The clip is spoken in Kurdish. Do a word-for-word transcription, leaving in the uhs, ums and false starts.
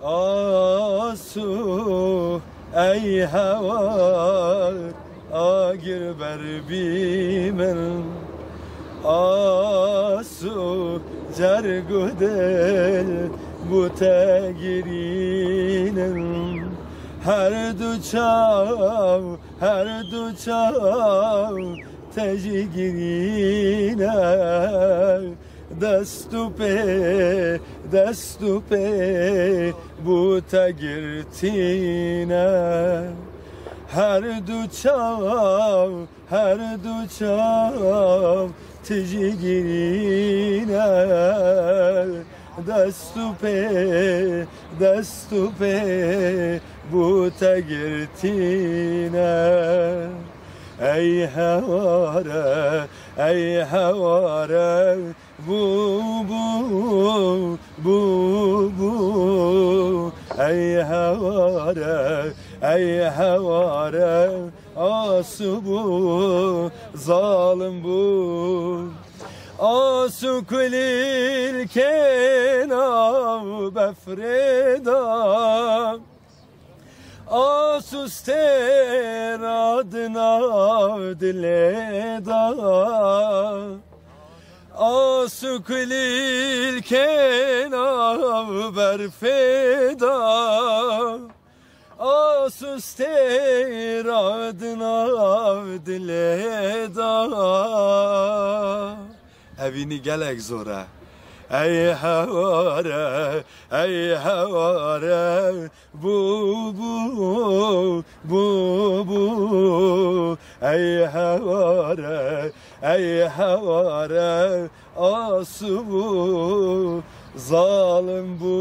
Asu, ey hewa, agir ber bî min. Asu, cerg û dil bû te girîn in. Her du çav, her du çav te jî girîn e. Dest û pê, dest û pê bû te girtîne. Her du çav, her du çav tijî girîne. Dest û pê, dest û pê bû te girtîne. Ey heware, ey heware, bû, bû, bû, bû. Ey heware, ey heware, asu bû, zalim bû. Asu kulîlkê nav befrê da. Asu stêra di nav dilê da. Asu kulîlkê nav berfê da. Asu stêra di nav dilê da. Evînî gelek zor e. Ey heware, ey heware, bû, bû, bû, bû. Ey heware, ey heware, asu bû, zalim bû.